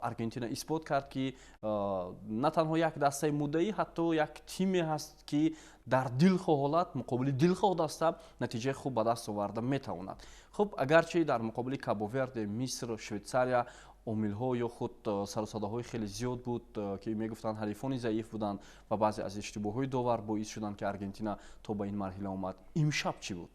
Аргентина исбот кард, ки на танҳо як дастаи муддаӣ, ҳатто як тиме ҳаст, ки дар дилхоҳ ҳолат муқобили дилхоҳ даста натиҷаи хуб ба даст оварда метавонад. Хуб, агарчи дар муқобили Кабоверде, Миср, Швейтсария омилҳо ё худ сарусадоҳои хеле зиёд буд, ки мегуфтанд, ҳарифони заиф буданд ва баъзе аз иштибоҳҳои довар боис шуданд, ки Аргентина то ба ин марҳила омад. Имшаб чӣ буд?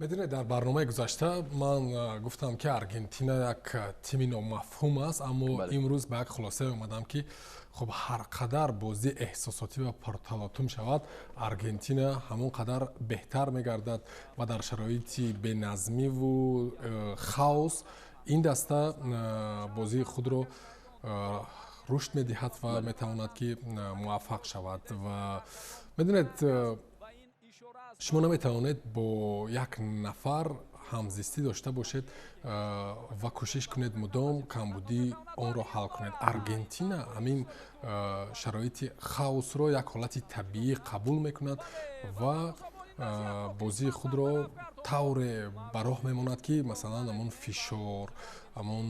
Медонед, дар барномаи гузашта ман гуфтам, ки Аргентина як тими номафҳум аст, аммо имрӯз ба як хулосае омадам, ки хуб, ҳар қадар бозӣ эҳсосотӣ ва пурталотум шавад, Аргентина ҳамон қадар беҳтар мегардад ва дар шароити беназмиву хаос ин даста бозии худро рушд медиҳад ва метавонад, ки муваффақ шавад. Ва медонед, шумо наметавонед бо як нафар ҳамзистӣ дошта бошед ва кӯшиш кунед мудом камбудии онро ҳал кунед. Аргентина ҳамин шароити хаосро як ҳолати табиӣ қабул мекунад ва бозии худро тавре ба роҳ мемонад, ки масалан ҳамон фишор, ҳамон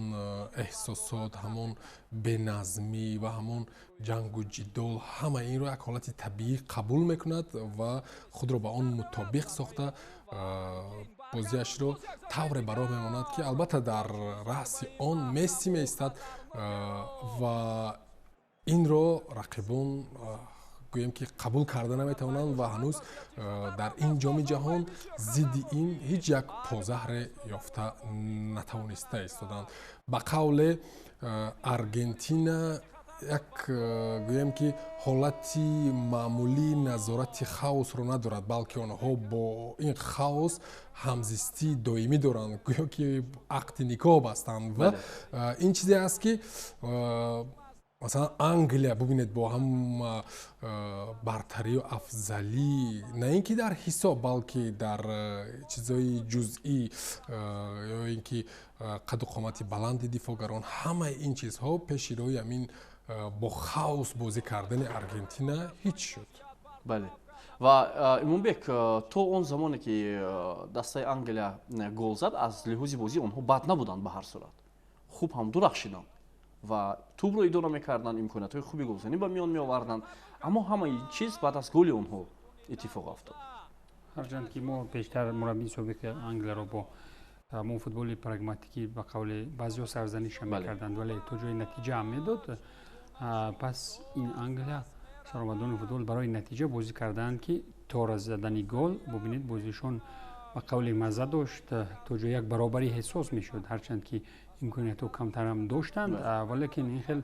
эҳсосот, ҳамон беназмӣ ва ҳамон ҷангу ҷидол, ҳама инро як ҳолати табиӣ қабул мекунад ва худро ба он мутобиқ сохта, бозиашро тавре ба роҳ мемонад, ки албатта дар раъси он Месси меистад ва инро рақибон, гӯем ки, қабул карда наметавонанд ва ҳанӯз дар ин Ҷоми Ҷаҳон зидди ин ҳеҷ як позаҳре ёфта натавониста истоданд. Ба қавле, Аргентина як, гӯем ки, ҳолати маъмулии назорати хаосро надорад, балки онҳо бо ин хаос ҳамзистии доимӣ доранд, гӯё ки ақди никоҳ бастанд. Ва ин чизе аст, ки масалан Англия, бубинед, бо ҳама бартарию афзалӣ, на ин ки дар ҳисоб, балки дар чизҳои ҷузъӣ ё ин ки қаду қомати баланди дифоъгарон, ҳамаи ин чизҳо пеши роҳи ҳамин бо хаос бозӣ кардани Аргентина ҳеҷ шуд. Бале, ва Имомбек, то он замоне ки дастаи Англия гол зад, аз лиҳози бозӣ онҳо бад набуданд, ба ҳар сурат хуб ҳам дурахшиданд ва тӯбро идора мекарданд, имкониятҳои хуби голзанӣ ба миён меоварданд, аммо ҳамаи чиз баъд аз голи онҳо иттифоқ афтод. Ҳарчанд ки мо пештар мураббии собиқи Англияро бо ҳамон футболи прагматикӣ, ба қавли баъзеҳо, сарзаниша мекарданд, вале то ҷои натиҷа ҳам медод. Пас ин Англия, саромадони футбол барои натиҷа бозӣ карданд, ки то задани гол, бубинед, бозишон ба қавли мазза дошт, то ҷои як баробарӣ ҳиссос мешуд, ҳарчанд ки имкониятҳо камтарам доштанд, валекин ин хел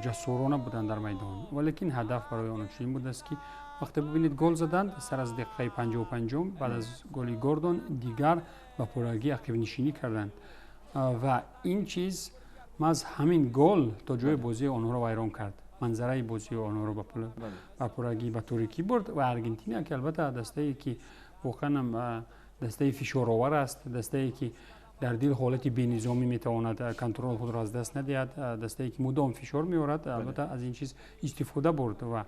ҷасурона буданд дар майдон. Валекин ҳадаф барои онҳо чунин будааст, ки вақте, бубинед, гол заданд сар аз дақиқаи 55-ум, баъд аз голи Гордон дигар ба пуррагӣ ақибнишинӣ карданд ва ин чиз, маҳз ҳамин гол то ҷои бозии онҳоро вайрон кард, манзараи бозии онҳоро ба пуррагӣ ба торикӣ бурд. Ва Аргентина, ки албатта дастае ки воқеан дастаи фишоровар аст, дастае ки дар дил ҳолати бенизомӣ метавонад контрол худро аз даст надиҳад, дастае ки мудом фишор меорад, албатта аз ин чиз истифода бурд ва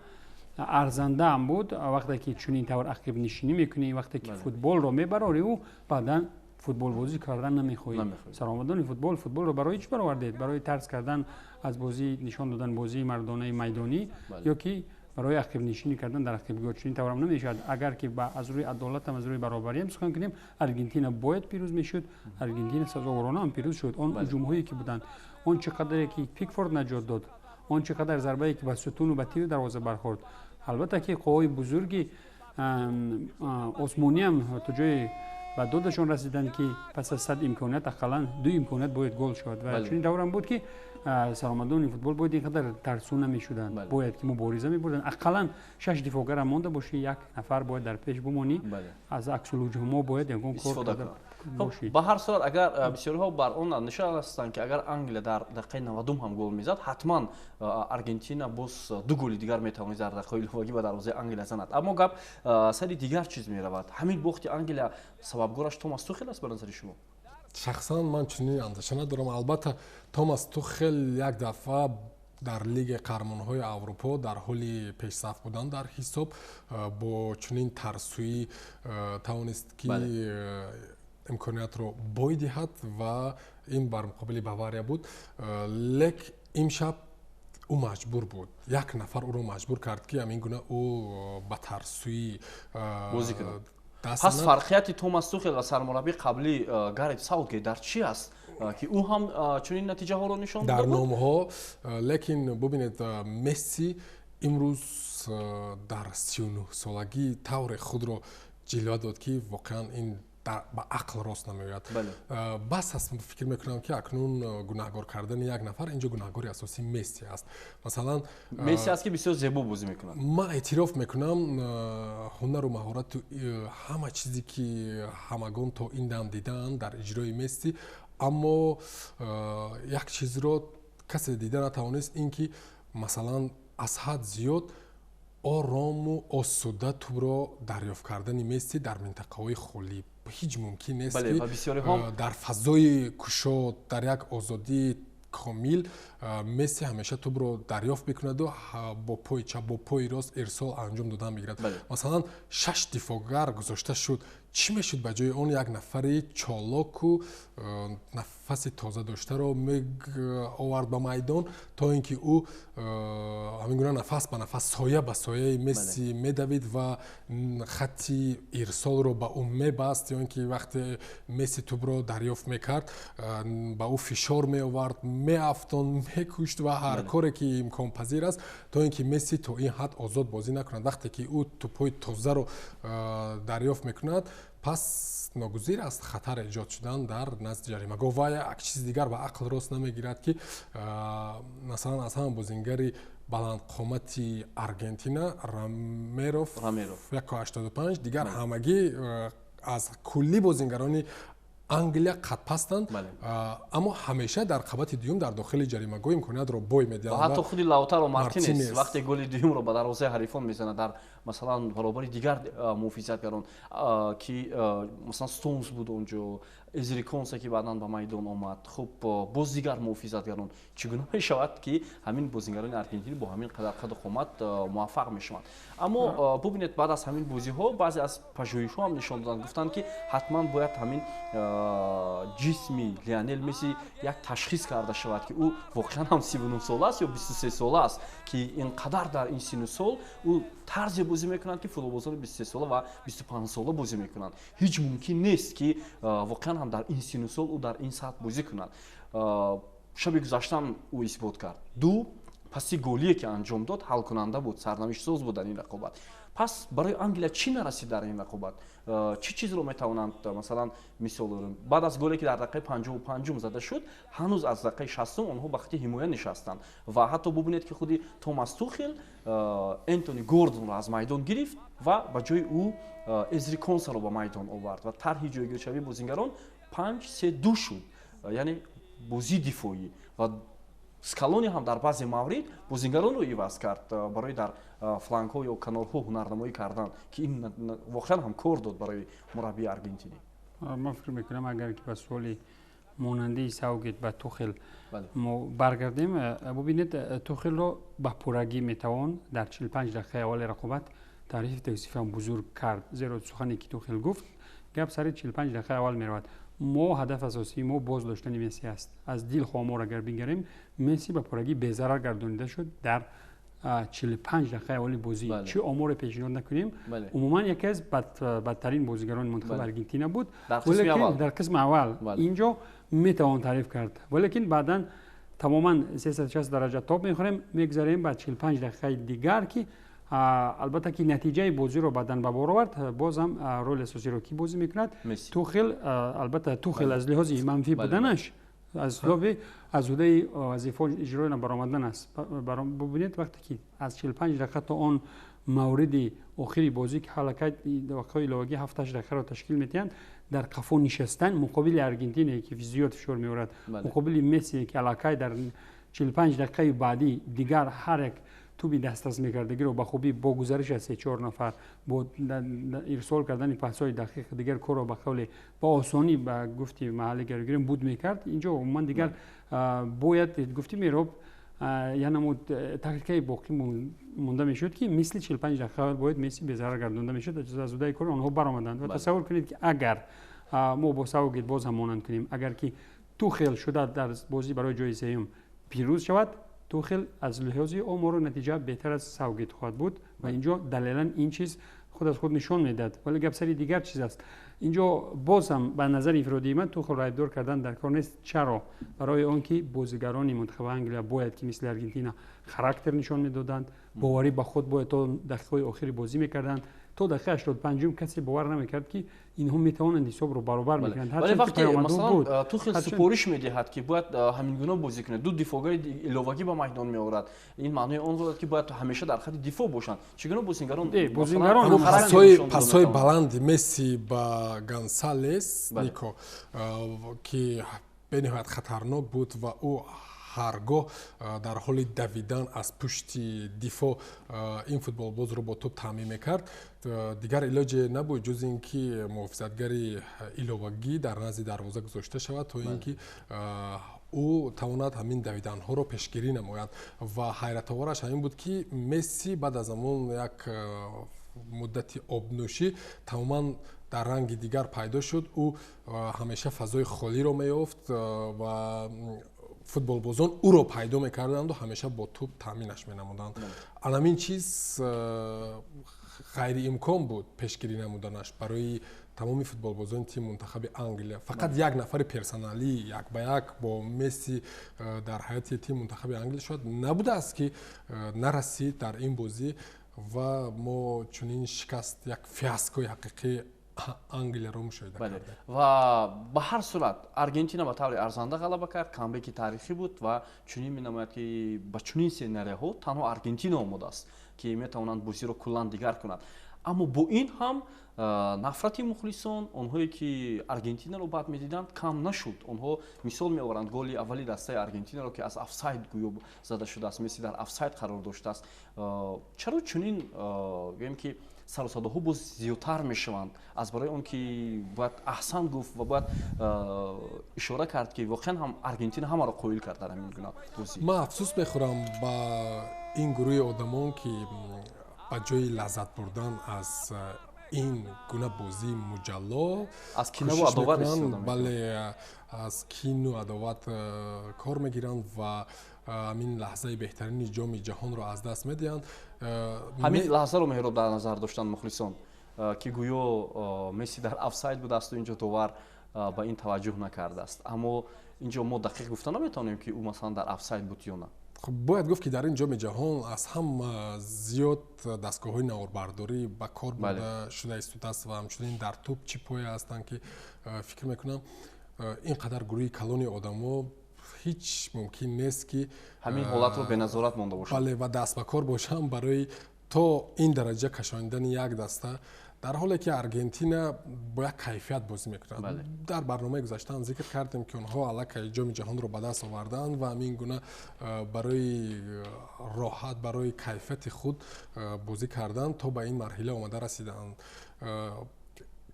арзанда ҳам буд. Вақте ки чунин тавр ақибнишинӣ мекунӣ, вақте ки футболро мебарорӣ, ӯ баъдан футболбозӣ кардан намехоҳӣ. Саромадони футбол, футболро барои чӣ баровардед? Барои тарс кардан аз бозӣ, нишон додан бозии мардонаи майдонӣ ё ки барои ақибнишинӣ кардан дар ақибгоҳ? Чунин таврам намешавад. Агар ки аз рӯи адолатам, аз рӯи баробариам сухан кунем, Аргентина бояд пирӯз мешуд. Аргентина сазоворона ҳам пирӯз шуд. Он ҳуҷумҳое ки буданд, он чӣ қадаре ки Пикфорд наҷот дод, он чӣ қадар зарбае ки ба сутуну ба тири дарвоза бархӯрд, албатта ки қувваҳои бузурги осмониам то ҷое ба додашон расиданд, ки пас аз 100 имконият ақаллан ду имконият бояд гол шавад. Ва чунин даврам буд, ки саромадони футбол бояд ин қадар тарсу намешуданд, бояд ки мубориза мебурданд. Ақаллан шаш дифоъгарам монда бошӣ, як нафар бояд дар пеш бимонӣ, аз аксулҳуҷумҳо бояд ягон кор. Ба ҳар сурат, агар бисёриҳо бар он андеша ҳастанд, ки агар Англия дар дақиқаи 90-ум ҳам гол мезад, ҳатман Аргентина боз ду голи дигар метавонист дар дақиқаҳои иловагӣ ба дарвозаи Англия занад. Аммо гап сари дигар чиз меравад. Ҳамин бохти Англия сабабгораш Томас Тухел аст, ба назари шумо? Шахсан ман чунин андеша надорам. Албатта, Томас Тухел як дафъа дар Лигаи қаҳрамонҳои Аврупо дар ҳоли пешсаф будан дар ҳисоб бо чунин тарсӯӣ тавонист, ки Имкониятро бой диҳад ва ин бар муқобили Бавария буд. Лек имшаб ӯ маҷбур буд, як нафар ӯро маҷбур кард, ки ҳамин гуна ӯ ба тарсӯӣ бозӣ кунад. Пас фарқияти Томас Тухел ва сармураббии қаблӣ Гарет Саутгейт дар чӣ аст, ки ӯ ҳам чунин натиҷаҳоро нишон дар номҳо? Лекин бубинед, Месси имрӯз дар 39-солагӣ тавре худро ҷилва дод, ки воқеан ин ба ақл рост намеояд. Бас аст, фикр мекунам, ки акнун гунаҳгор кардани як нафар. Инҷо гунаҳгори асосӣ Месси аст, масалан. Месси аст, ки бисёр зебо бозӣ мекунад. Ман эътироф мекунам, ҳунару маҳорату ҳама чизе, ки ҳамагон то ин дам дидаанд дар иҷрои Месси, аммо як чизро касе дида натавонист, ин ки, масалан, аз ҳад зиёд орому осуда тӯбро дарёфт кардани Месси дар минтақаҳои холӣ. Ҳеҷ мумкин нест, ки дар фазои кушод, дар як озодии комил Месси ҳамеша тӯбро дарёфт мекунаду бо пои чап, бо пои рост ирсол анҷом додан мегирад. Масалан, шаш дифоъгар гузошта шуд, чӣ мешуд, ба ҷои он як нафари чолоку нафаси тоза доштаро меовард ба майдон, то ин ки ӯ ҳамин гуна нафас ба нафас, соя ба сояи Месси медавид ва хатти ирсолро ба ӯ мебаст, ё ин ки вақте Месси тӯбро дарёфт мекард, ба ӯ фишор меовард, меафтон, мекушт ва ҳар коре, ки имконпазир аст, то ин ки Месси то ин ҳад озод бозӣ накунад. Вақте ки ӯ тӯбҳои тозаро дарёфт мекунад, пас ногузир аст хатар эҷод шудан дар назди ҷаримагоҳ. Ва як чизи дигар ба ақл рост намегирад, ки, масалан, аз ҳама бозингари баландқомати Аргентина Ромеро, 1,85, дигар ҳамагӣ аз кулли бозингарони Англия қадпастанд, аммо ҳамеша дар қабати дуюм дар дохили ҷаримагоҳ имкониятро бой медиҳанд. Ҳатто худи Лаутаро Мартинес вақте голи дуюмро ба дарвозаи ҳарифон мезанад, дар, масалан, баробари дигар муҳофизатгарон, ки, масалан, Стоунс буд онҷо, Эзри Конса, ки баъдан ба майдон омад, хуб, боз дигар муҳофизатгарон, чӣ гуна мешавад, ки ҳамин бозингарони аргентинӣ бо ҳамин қадар қаду қомат муваффақ мешаванд? Аммо бубинед, баъд аз ҳамин бозиҳо баъзе аз пажӯҳишҳо ҳам нишон доданд, гуфтанд, ки ҳатман бояд ҳамин ҷисми Лионел Месси як ташхис карда шавад, ки ӯ воқеан ҳам 39 сола аст ё 23 сола аст, ки ин қадар дар ин сину сол ӯ тарзе бозӣ мекунад, ки футболбозони 23 сола ва 25 сола бозӣ мекунанд. Ҳеҷ мумкин нест, ки воқеан ҳам дар ин сину сол ӯ дар ин сатҳ бозӣ кунад. Шаби гузаштаам ӯ исбот кард, ду паси голие, ки анҷом дод, ҳалкунанда буд, сарнавиштсоз буд дар ин рақобат. Пас барои Англия чӣ нарасид дар ин рақобат? Чӣ чизро метавонанд, масалан, мисол орем? Баъд аз голе, ки дар дақиқаи 55-ум зада шуд, ҳанӯз аз дақиқаи 60-ум онҳо ба хати ҳимоя нишастанд. Ва ҳатто бубинед, ки худи Томас Тухел Энтони Гордонро аз майдон гирифт ва ба ҷои ӯ Эзри Консаро ба майдон овард ва тарҳи ҷойгиршавии бозингарон 5-3-2 шуд, яъне бозии дифоӣ. Ва Скалони ҳам дар баъзе маврид бозингаронро иваз кард барои дар флангҳо ё канорҳо ҳунарнамоӣ кардан, ки ин воқеан ҳам кор дод барои мураббии аргентинӣ. Ман фикр мекунам, агар ки ба суоли монандаи Саугет ба Тухел мо баргардем, бубинед, Тухелро ба пуррагӣ метавон дар 45 дақиқаи аввали рақобат таърифи тавсифам бузург кард, зеро сухане, ки Тухел гуфт, гап сари 45 дақиқаи аввал меравад. Мо ҳадаф асосии мо боз доштани Месси аст. Аз дилхоҳ омор агар бингарем, Месси ба пуррагӣ безарар гардонида шуд дар 45 дақиқаи аввали бозӣ. Чӣ оморе пешниҳод накунем, умуман яке аз бадтарин бозигарони мунтахаби Аргентина буд дар қисми аввал. Инҷо метавон таъриф кард, валекин баъдан тамоман 360 дараҷа тоб мехӯрем, мегзарем ба 45 дақиқаи дигар, ки албатта ки натиҷаи бозиро баъдан ба бор овард. Бозам роли асосиро кӣ бозӣ мекунад? Тухел. Албатта, Тухел аз лиҳози манфӣ буданаш аз лоби аз ҳудаи вазифао иҷрои набаромадан аст. Бубинед, вақте ки аз 45 дақиқа то он мавриди охири бозӣ, ки ҳалакай дақиқаҳои иловагӣ 7-8 дақиқаро ташкил медиҳанд, дар қафо нишастан муқобили Аргентине, ки зиёд фишор меорад, муқобили Мессие, ки аллакай дар 45 дақиқаи баъдӣ дигар ҳар як туби дастрас мекардагиро ба хубӣ бо гузариш аз се-чор нафар, бо ирсол кардани пасҳои дақиқ, дигар корро ба қавле ба осонӣ, ба гуфти маҳалли гарогирем, буд мекард. Инҷо умуман дигар бояд гуфти мероб я намуд тактикаи боқӣ монда мешуд, ки мисли 45 дақиқа аввал бояд Месси безарар гардонда мешуд. Аз удаи кор онҳо баромаданд ва тасаввур кунед, ки агар Мо бо Саутгейт боз ҳам монанд кунем. Агар ки Тухел шуда дар бозӣ барои ҷои сеюм пирӯз шавад, Тухел аз лиҳози омору натиҷа беҳтар аз Саутгейт хоҳад буд ва инҷо далелан ин чиз худ аз худ нишон медиҳад. Вале гап сари дигар чиз аст. Инҷо боз ҳам ба назари инфиродии ман Тухелро айбдор кардан дар кор нест. Чаро? Барои он ки бозигарони мунтахаби Англия бояд ки мисли Аргентина характер нишон медоданд, боварӣ ба худ бояд то дақиқаҳои охири бозӣ мекарданд. То дақиқаи 85-ум касе бовар намекард, ки инҳо метавонанд ҳисобро баробар мекунанд. Вале вақте, масалан, Тухел супориш медиҳад, ки бояд ҳамин гуна бозӣ кунед, ду дифоъгари иловагӣ ба майдон меорад, ин маънои он дорад, ки бояд ҳамеша дар хати дифоъ бошанд. Чӣ гуна бозигарон бозигарон пасҳои баланди Месси ба Гонсалес Нико, ки бениҳоят хатарнок буд ва ӯ ҳаргоҳ дар ҳоли давидан аз пушти дифоъ ин футболбозро бо тӯб таъмин мекард, дигар илоҷе набуд, ҷуз ин ки муҳофизатгари иловагӣ дар назди дарвоза гузошта шавад, то ин ки ӯ тавонад ҳамин давиданҳоро пешгирӣ намояд. Ва ҳайратовараш ҳамин буд, ки Месси баъд аз ҳамон як муддати обнӯшӣ тамоман дар ранги дигар пайдо шуд. Ӯ ҳамеша фазои холиро меёфт ва футболбозон ӯро пайдо мекарданду ҳамеша бо тӯб таъминаш менамуданд. Анамин чиз ғайриимкон буд пешгирӣ намуданаш барои тамоми футболбозони тими мунтахаби Англия. Фақат як нафари персоналӣ як ба як бо Месси дар ҳайати тими мунтахаби Англия шояд набудааст, ки нарасид дар ин бозӣ ва мо чунин шикаст, як фиаскои ҳақиқии Англияро мушоҳида кардем. Ва ба ҳар сурат Аргентина ба таври арзанда ғалаба кард, камбеки таърихӣ буд ва чунин менамояд, ки ба чунин сценарияҳо танҳо Аргентина омодааст, ки метавонанд бозиро куллан дигар кунад. Аммо бо ин ҳам нафрати мухлисон, онҳое ки Аргентинаро бад медиданд, кам нашуд. Онҳо мисол меоваранд голи аввали дастаи Аргентинаро, ки аз офсайд гӯё зада шудааст, Месси дар офсайд қарор доштааст. Чаро чунин, гӯем ки, сарусадоҳо боз зиёдтар мешаванд? Аз барои он ки бояд аҳсан гуфт ва бояд ишора кард, ки воқеан ҳам Аргентина ҳамаро қоил кард дар ҳамин гуна бозӣ. Ман афсӯс мехӯрам ба ин гурӯҳи одамон, ки ба ҷои лаззат бурдан аз ин гуна бозии муҷалло аз кинаву адоват. Бале, аз кину адоват кор мегиранд ва ҳамин лаҳзаи беҳтарини Ҷоми Ҷаҳонро аз даст медиҳанд. Ҳамин лаҳзаро, Меҳроб, дар назар доштанд мухлисон, ки гӯё Месси дар офсайд будаасту инҷо довар ба ин таваҷҷӯҳ накардааст. Аммо инҷо мо дақиқ гуфта наметавонем, ки ӯ, масалан, дар офсайд буд ё на. Хуб, бояд гуфт, ки дар ин Ҷоми Ҷаҳон аз ҳама зиёд дастгоҳҳои наворбардорӣ ба кор бурда шуда истодааст ва ҳамчунин дар тӯб чипҳое ҳастанд, ки фикр мекунам, ин қадар гурӯҳи калони одамо ҳеҷ мумкин нест, ки ҳамин ҳолатро беназорат монда бошанд. Бале, ва даст ба кор бошанд барои то ин дараҷа кашонидани як даста, дар ҳоле ки Аргентина бо як кайфият бозӣ мекунад. Дар барномаи гузашта ҳам зикр кардем, ки онҳо аллакай Ҷоми Ҷаҳонро ба даст овардаанд ва ҳамин гуна барои роҳат, барои кайфияти худ бозӣ кардан то ба ин марҳила омада расидаанд.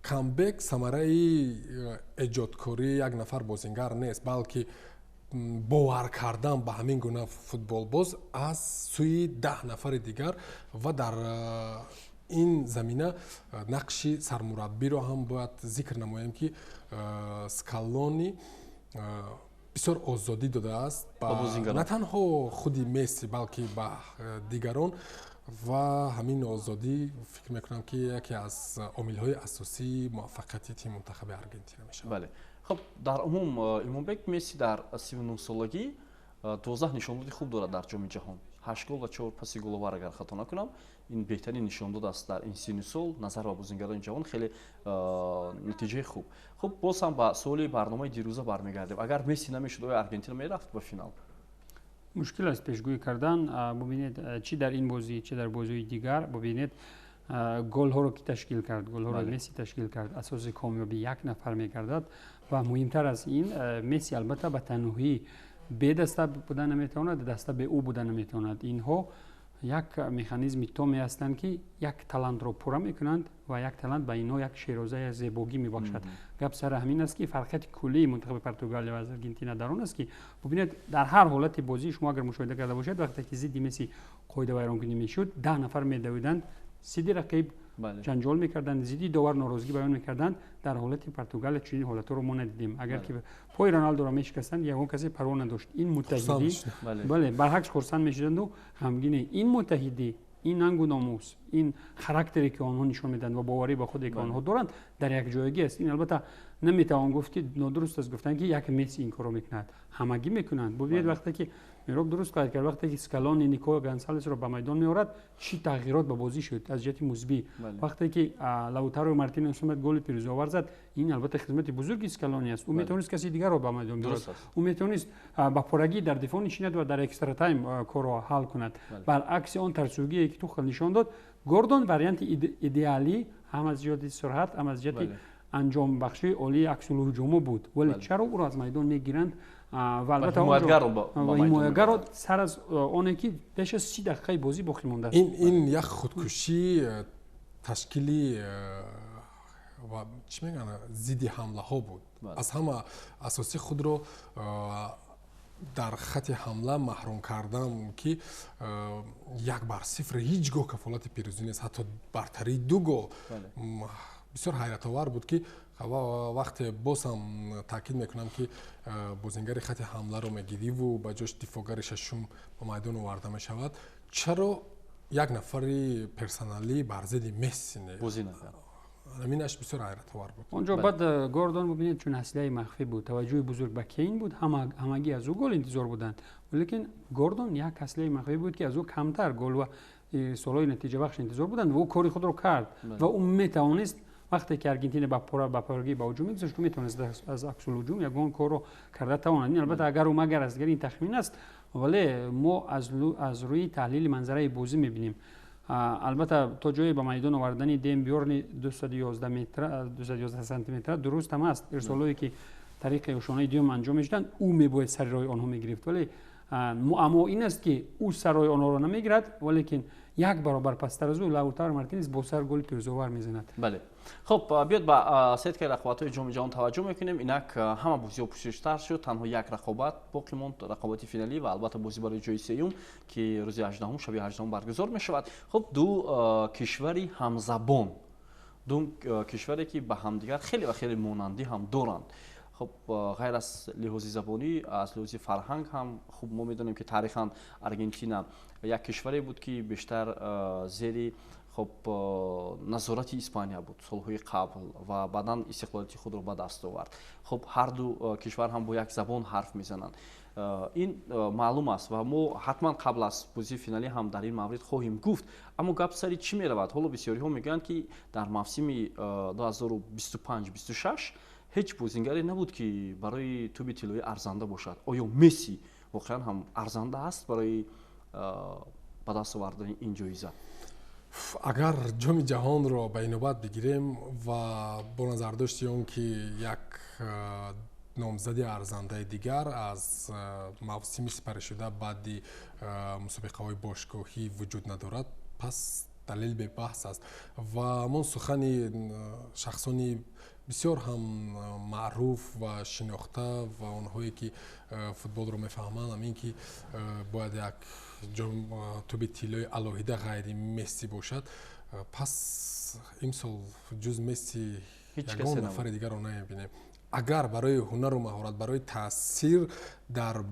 Камбек самараи эҷодкории як нафар бозингар нест, балки бовар кардан ба ҳамин гуна футболбоз аз сӯи 10 нафари дигар. Ва дар ин замина нақши сармураббиро ҳам бояд зикр намоем, ки Скалони бисёр озодӣ додааст на танҳо худи Месси, балки ба дигарон. Ва ҳамин озодӣ, фикр мекунам, ки яке аз омилҳои асосии муваффақияти тими мунтахаби Аргентина мешавад. Бале, хуб, дар умум, Имомбек, Месси дар 39-солагӣ 12 нишондоди хуб дорад дар Ҷоми Ҷаҳон: ҳашт гол ва чор паси головар, агар хато накунам. Ин беҳтарин нишондод аст дар ин синну сол. Назар ба бозингарони ҷавон хеле натиҷаи хуб. Хуб, боз ҳам ба суоли барномаи дирӯза бармегардем: агар Месси намешуд, оё Аргентина мерафт ба финал? Мушкил аст пешгӯӣ кардан. Бубинед, чӣ дар ин бозӣ, чӣ дар бозиҳои дигар, бубинед, голҳоро ки ташкил кард, голҳоро Месси ташкил кард. Асоси комёбӣ як нафар мегардад ва муҳимтар аз ин, Месси албатта ба танҳоӣ бе даста буда наметавонад, даста бе ӯ буда наметавонад. Инҳо як механизми томе ҳастанд, ки як талантро пурра мекунанд ва як талант ба инҳо як шероза, зебогӣ мебахшад. Гап сари ҳамин аст, ки фарқияти куллии мунтахаби Португалия ва аз Аргентина дар он аст, ки бубинед, дар ҳар ҳолати бозӣ шумо агар мушоҳида карда бошед, вақте ки зидди Месси қоидавайронкунӣ мешуд, 10 нафар медавиданд сиди рақиб. Ҷанҷол мекарданд, зидди довар норозигӣ баён мекарданд. Дар ҳолати Португалия чунин ҳолатҳоро мо надидем. Агар ки пои Роналдоро мешикастанд, ягон касе парво надошт. Ин муттаҳидӣ, бале, баръакс хурсанд мешуданду ғамгине. Ин муттаҳидӣ, ин нангу номус, ин характере ки онҳо нишон медиҳанд ва боварӣ ба худе ки онҳо доранд, дар якҷоягӣ аст. Ин албатта наметавон гуфт, ки нодуруст аст гуфтан, ки як Месси ин корро мекунад, ҳамагӣ мекунанд. Бубинед, вақте ки Мироб дуруст қайд кард, вақте ки Скалони Нико Гонсалесро ба майдон меорад, чӣ тағйирот ба бозӣ шуд аз ҷиҳати мусбӣ. Вақте ки Лаутаро Мартинес омад, голи пирӯзовар зад, ин албатта хизмати бузурги Скалони аст. Ӯ метавонист каси дигарро ба майдон биёрад, ӯ метавонист ба пуррагӣ дар дифоъ нишинад ва дар экстра тайм корро ҳал кунад. Баръакси он тарсугие ки Тухел нишон дод, Гордон варианти идеалӣ ҳам аз ҷиҳати суръат, ҳам аз ҷиҳати анҷомбахшии олии аксулҳуҷумҳо буд, вале чаро ӯро аз майдон мегиранд ва албатта ҳимоягарро сар аз оне ки беш аз 30 дақиқаи бозӣ боқӣ мондааст? Ин як худкушӣ, ташкили ва чӣ мегӯянд, зидди ҳамлаҳо буд. Аз ҳама асосӣ худро дар хати ҳамла маҳрум кардам, ки 1-0 ҳеҷ гоҳ кафолати пирӯзӣ нест, ҳатто бартарии 2 гол. Бисёр ҳайратовар буд, ки вақте боз ҳам таъкид мекунам, ки бозингари хати ҳамларо мегириву ба ҷош дифоъгари шашум ба майдон оварда мешавад, чаро як нафари персоналӣ бар зидди Месси бозӣ накард? Ҳаминаш бисёр ҳайратовар буд. Он ҷо баъд Гордон, бубинед, чун аслиҳаи махфӣ буд, таваҷҷӯҳи бузург ба Кейн буд, ҳамагӣ аз ӯ гол интизор буданд, лекин Гордон як аслиҳаи махфӣ буд, ки аз ӯ камтар гол ва солҳои натиҷабахш интизор буданд ва ӯ кори худро кард. Ва ӯ метавонист, вақте ки Аргентина ба пуррагӣ ба ҳуҷум мегузошт, ӯ метавонист аз аксулҳуҷум ягон корро карда тавонад. Ин албатта агару магар аст, дигар ин тахмин аст, вале мо аз рӯи таҳлили манзараи бозӣ мебинем. Албатта то ҷое ба майдон овардани Дем Бьорни 211 метра, 211 сантиметра дуруст ҳам аст. Ирсолҳое ки тариқи ошонаи дуюм анҷом мешуданд, ӯ мебояд сари роҳи онҳо мегирифт, вале муаммо ин аст, ки ӯ сари роҳи онҳоро намегирад, валекин як баробар пасттар аз ӯ Лаутаро Мартинес бо сар голи пирӯзовар мезанад. Бале, хуб, биёд ба сеткаи рақобатҳои Ҷоми ҷаҳон таваҷҷӯҳ мекунем. Инак ҳама бозиҳо пӯшиштар шуд, танҳо як рақобат боқӣ монд, рақобати финалӣ ва албатта бозӣ барои ҷои сеюм, ки рӯзи 18, шаби 18 баргузор мешавад. Хуб, ду кишвари ҳамзабон, ду кишваре ки ба ҳамдигар хеле ва хеле монандӣ ҳам доранд. Хуб, ғайр аз лиҳози забонӣ, аз лиҳози фарҳанг ҳам. Хуб, мо медонем, ки таърихан Аргентина як кишваре буд, ки бештар зери, хуб, назорати Испания буд солҳои қабл ва баъдан истиқлолияти худро ба даст овард. Хуб, ҳарду кишвар ҳам бо як забон ҳарф мезананд, ин маълум аст ва мо ҳатман қабл аз бозии финалӣ ҳам дар ин маврид хоҳем гуфт. Аммо гап сари чӣ меравад? Ҳоло бисёриҳо мегӯянд, ки дар мавсими 2025-26 ҳеҷ бозингаре набуд, ки барои тӯби тиллоӣ арзанда бошад. Оё Месси воқеан ҳам арзанда аст барои ба даст овардани ин ҷоиза? Агар Ҷоми ҷаҳонро ба инобат бигирем ва бо назардошти он ки як номзади арзандаи дигар аз мавсими сипаришуда баъди мусобиқаҳои бошгоҳӣ вуҷуд надорад, пас далел бебаҳс аст. Ва ҳамон сухани шахсони бисёр ҳам маъруф ва шинохта ва онҳое ки футболро мефаҳманд, ҳамин ки бояд як тӯби тиллои алоҳида ғайри Месси бошад, пас имсол ҷуз Месси ягон нафари дигарро намебинем. Агар барои ҳунару маҳорат, барои таъсир дар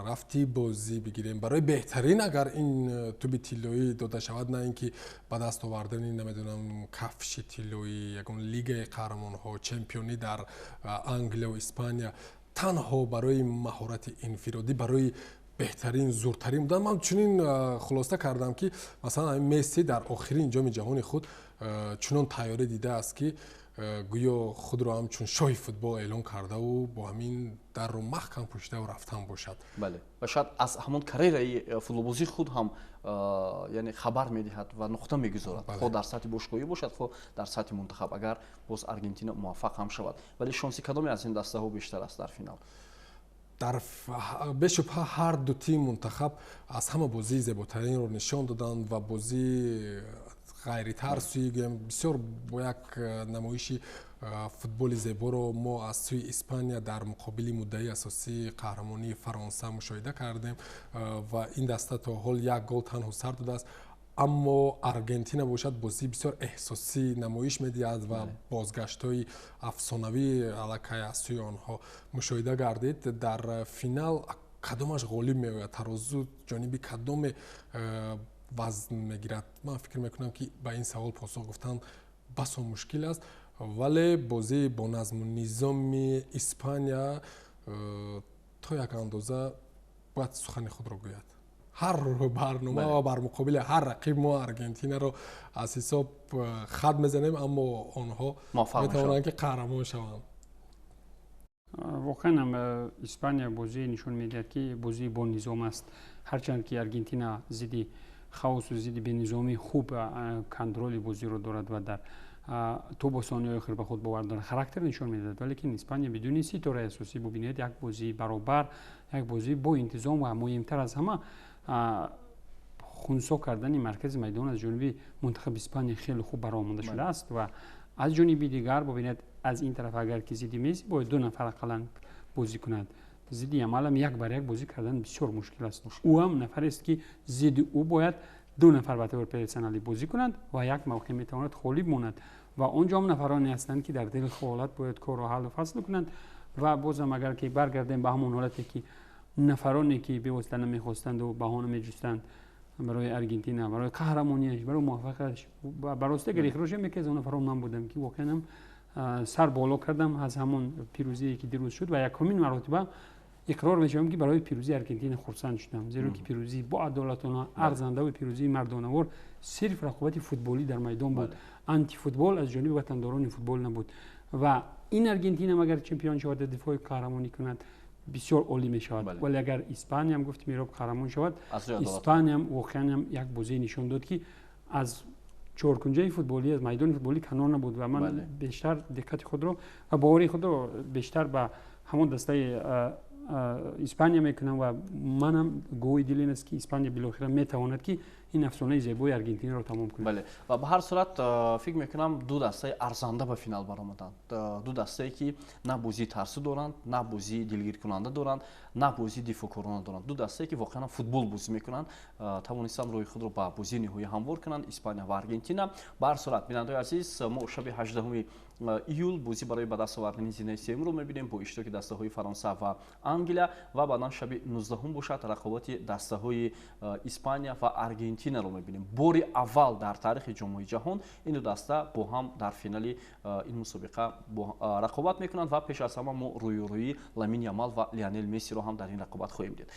рафти бозӣ бигирем, барои беҳтарин агар ин тӯби тиллоӣ дода шавад, на ин ки ба даст овардани, намедонам, кафши тиллоӣ, ягон лигаи қаҳрамонҳо, чемпионӣ дар Англияву Испания, танҳо барои маҳорати инфиродӣ, барои беҳтарин, зуртарин будан. Ман чунин хулоса кардам, ки масалан Месси дар охирин Ҷоми ҷаҳони худ чунон тайёрӣ дидааст, ки гӯё худро ҳамчун шоҳи футбол эълон кардаву бо ҳамин дарро маҳкам пӯшидаву рафтан бошад. Бале, ва шояд аз ҳамон карьераи футболбозии худ ҳам, яъне, хабар медиҳад ва нуқта мегузорад, хо дар сатҳи бошгоҳӣ бошад, хо дар сатҳи мунтахаб, агар боз Аргентина муваффақ ҳам шавад. Вале шонси кадоме аз ин дастаҳо бештар аст дар финал? Дар бешубҳа ҳар ду тим мунтахаб аз ҳама бозии зеботаринро нишон доданд ва бозии ғайритар сӯи, гӯям, бисёр бо як намоиши футболи зеборо мо аз сӯи Испания дар муқобили муддаи асосии қаҳрамонии Фаронса мушоҳида кардем ва ин даста то ҳол як гол танҳо сар додааст. Аммо Аргентина бошад, бозии бисёр эҳсосӣ намоиш медиҳад ва бозгаштҳои афсонавӣ аллакай аз сӯи онҳо мушоҳида гардид. Дар финал кадомаш ғолиб меояд, тарозу ҷониби кадоме вазн мегирад? Ман фикр мекунам, ки ба ин савол посух гуфтан басо мушкил аст, вале бозии бо назму низоми Испания то як андоза бояд сухани худро гӯяд. Ҳар барнома ва бар муқобили ҳар рақиб мо Аргентинаро аз ҳисоб хат мезанем, аммо онҳо метавонанд, ки қаҳрамон шаванд. Воқеан ҳам, Испания бозие нишон медиҳад, ки бозии бо низом аст. Ҳарчанд ки Аргентина зидди хаосу зидди бенизомӣ хуб контроли бозиро дорад ва дар то бо сониҳои охир ба худ бовар дорад, характер нишон медиҳад, валекин Испания бидуни ситораи асосӣ, бубинед, як бозии баробар, як бозии бо интизом ва муҳимтар аз ҳама, хунсо кардани маркази майдон аз ҷониби мунтахаби Испания хеле хуб баромада шудааст. Ва аз ҷониби дигар, бубинед, аз ин тараф агар ки зидди Месси бояд ду нафар ақаллан бозӣ кунад, зидди Ямалам як бар як бозӣ кардан бисёр мушкил аст. Ӯ ҳам нафарест, ки зидди ӯ бояд ду нафар ба таври персоналӣ бозӣ кунанд ва як мавқеъ метавонад холӣ бимонад ва он ҷо ҳам нафароне ҳастанд, ки дар дили ҳолат бояд корро ҳаллу фасл кунанд. Ва бозам агар ки баргардем ба ҳамон ҳолате, ки нафароне, ки бевосита намехостанду баҳона меҷустанд барои Аргентина, барои қаҳрамонияш, барои муваффақияташ, барости агар ихроҷ шавем, яке аз он нафарон ман будам, ки воқеан ҳам сар боло кардам аз ҳамон пирӯзие, ки дирӯз шуд, ва якумин маротиба иқрор мешавам, ки барои пирӯзии Аргентина хурсанд шудам, зеро ки пирӯзии боадолатона, арзандаву пирӯзии мардонавор сирф рақобати футболӣ дар майдон буд, антифутбол аз ҷониби ватандорони футбол набуд. Ва ин Аргентинам агар чемпион шавад, дифои қаҳрамонӣ кунад, бисёр олӣ мешавад. Вале агар Испаниям, гуфти Мироб, қаҳрамон шавад, Испаниям воқеанам як бозие нишон дод, ки аз чоркунҷаи футболӣ, аз майдони футболӣ канор набуд. Ва ман бештар диққати худро ва бовари худро бештар ба ҳамон дастаи Испания мекунам ва манам гӯи дил ин аст, ки Испания билохира метавонад, ки ин афсонаи зебои Аргентинаро тамом кунад. Бале, ва ба ҳар сурат, фикр мекунам, ду дастаи арзанда ба финал баромаданд, ду дастае, ки на бозии тарсу доранд, на бозии дилгиркунанда доранд, на бозии дифоъкорона доранд. Ду дастае, ки воқеан футбол бозӣ мекунанд, тавонистанд роҳи худро ба бозии ниҳоӣ ҳамвор кунанд: Испания ва Аргентина. Ба ҳар сурат, бинандаои азиз, мо шаби 18 июл бозӣ барои ба даст овардани зинаи сеюмро мебинем бо иштироки дастаҳои Фаронса ва Англия ва баъдан шаби 19 бошад, рақобати дастаҳои Испания ва Аргентинаро мебинем. Бори аввал дар таърихи Ҷомҳои ҷаҳон ин ду даста бо ҳам дар финали ин мусобиқа рақобат мекунанд ва пеш аз ҳама мо рӯюрӯии Ламин Ямал ва Лионел Мессиро ҳам дар ин рақобат хоҳем дид.